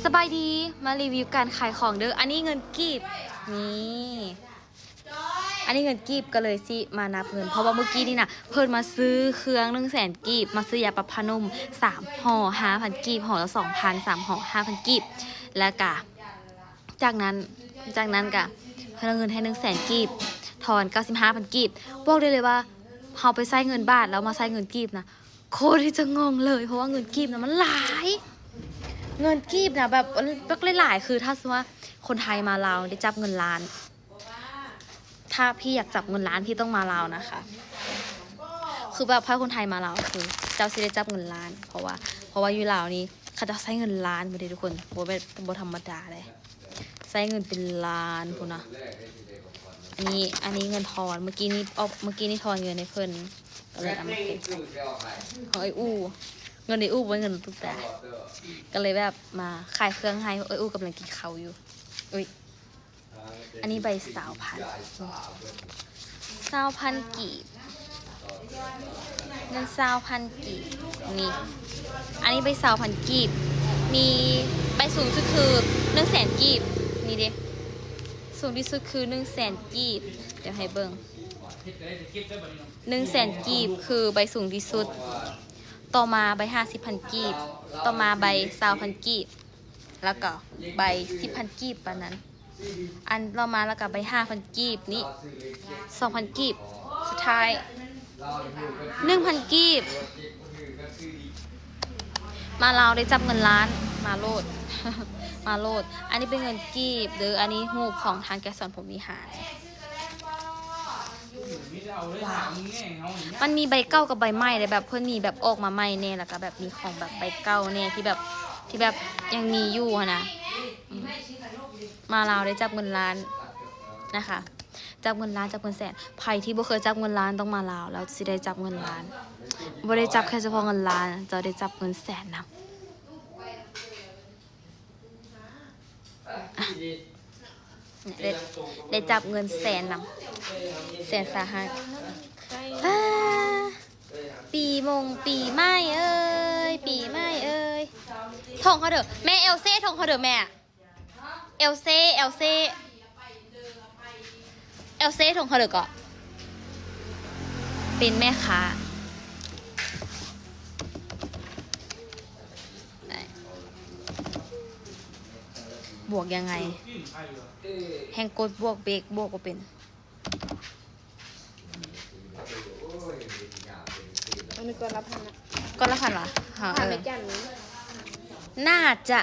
ສະບາຍດີ ມາຣີວິວການຂາຍຂອງເດີ້. ອັນນີ້ເງິນກີບ ນີ້ ອັນນີ້ເງິນກີບ ກໍເລີຍຊິມານັບເງິນ ເພາະວ່າມື້ກີ້ນີ້ນະ ເພິ່ນມາຊື້ເຄື່ອງໜຶ່ງແສນກີບ ມາຊື້ຢາປັບຜ້ານຸ່ມສາມຫໍ່ຫ້າພັນກີບ ຫໍ່ລະສອງພັນ ສາມຫໍ່ຫ້າພັນກີບ ແລ້ວກະ ຈາກນັ້ນ ຈາກນັ້ນກະເພິ່ນເອົາເງິນໃຫ້ໜຶ່ງແສນກີບ ທອນເກົ້າສິບຫ້າພັນກີບ. ບອກໄດ້ເລີຍວ່າ ເຮົາໄປໃຊ້ເງິນບາດ ແລ້ວມາໃຊ້ເງິນກີບນະ ໂຄດທີ່ຈະງົງເລີຍ ເພາະວ່າເງິນກີບນະມັນຫຼາຍ ເງິນກີບນະແບບ ແບບຫຼາຍໆ ຄືຖ້າສົມມຸດວ່າຄົນໄທມາລາວໄດ້ຈັບເງິນລ້ານ ຖ້າພີ່ຢາກຈັບເງິນລ້ານ ພີ່ຕ້ອງມາລາວນະຄະ. ຄືແບບຖ້າຄົນໄທມາລາວ ຄືເຈົ້າຊິໄດ້ຈັບເງິນລ້ານ ເພາະວ່າ ເພາະວ່າຢູ່ລາວນີ້ ເຂົາເຈົ້າໃຊ້ເງິນລ້ານໝົດເດ້ທຸກຄົນ ບໍ່ແມ່ນ ບໍ່ທຳມະດາເດ້ ໃຊ້ເງິນເປັນລ້ານພຸ້ນນະ. ອັນນີ້ ອັນນີ້ເງິນທອນ ເມື່ອກີ້ນີ້ອອກ ເມື່ອກີ້ນີ້ທອນເງິນໃຫ້ເພິ່ນ ກໍເລີຍເອົາມາເກັບຂອງເອື້ອຍອູ້ ເງິນເອື້ອຍອູ້ບໍ່ແມ່ນເງິນຕຸກຕາ ກໍເລີຍແບບມາຂາຍເຄື່ອງໃຫ້ ເອື້ອຍອູ້ກຳລັງກິນເຂົ້າຢູ່. ອຸ້ຍ ອັນນີ້ໃບຊາວພັນ ຊາວພັນກີບ ເງິນຊາວພັນກີບ ນີ້ ອັນນີ້ໃບຊາວພັນກີບ ມີໃບສູງສຸດຄືໜຶ່ງແສນກີບ ນີ້ເດ້ ສູງທີ່ສຸດຄືໜຶ່ງແສນກີບ ດຽວໃຫ້ເບິ່ງ ໜຶ່ງແສນກີບ ຄືໃບສູງທີ່ສຸດ ຕໍ່ມາໃບຫ້າສິບພັນກີບ ຕໍ່ມາໃບຊາວພັນກີບ ແລ້ວກໍໃບສິບພັນກີບປານນັ້ນ ອັນຕໍ່ມາແລ້ວກໍໃບຫ້າພັນກີບນີ້ ສອງພັນກີບ ສຸດທ້າຍໜຶ່ງພັນກີບ. ມາລາວໄດ້ຈັບເງິນລ້ານ ມາໂລດ ມາໂລດ. ອັນນີ້ເປັນເງິນກີບເດີ້ ອັນນີ້ຮູບຂອງທາງແກສອນພົມວິຫານ. ມັນມີໃບເກົ່າກັບໃບໃໝ່ເດ້ ແບບເພິ່ນມີແບບອອກມາໃໝ່ແດ່ ແລ້ວກໍແບບມີຂອງແບບໃບເກົ່າແດ່ ທີ່ແບບ ທີ່ແບບຍັງມີຢູ່ຫັ້ນນະ. ອືມ ມາລາວໄດ້ຈັບເງິນລ້ານນະຄະ ຈັບເງິນລ້ານ ຈັບເງິນແສນ. ໃຜທີ່ບໍ່ເຄີຍຈັບເງິນລ້ານຕ້ອງມາລາວ ແລ້ວຊິໄດ້ຈັບເງິນລ້ານ ບໍ່ໄດ້ຈັບແຄ່ສະເພາະເງິນລ້ານ ເຈົ້າໄດ້ຈັບເງິນແສນນຳ. ໄດ້ ໄດ້ຈັບເງິນແສນນຳ ແສນສາຫັດ. ປ້າ ປີມົງປີໃໝ່ເອີຍ ປີໃໝ່ເອີຍ ຖົງເຮົາເດີ້ແມ່ ແອວເຊຖົງເຮົາເດີ້ແມ່ ແອວເຊ ແອວເຊ ແອວເຊຖົງເຮົາເດີ້ເກາະ ເປັນແມ່ຄ້າ. ບວກຍັງໄງ ແຮ່ງກົດບວກເບກ ບວກບໍ່ເປັນ. ອັນນີ້ກ້ອນລະພັນນະ ກ້ອນລະພັນຫວາ? ຫາ ເອີ ໜ້າຈະ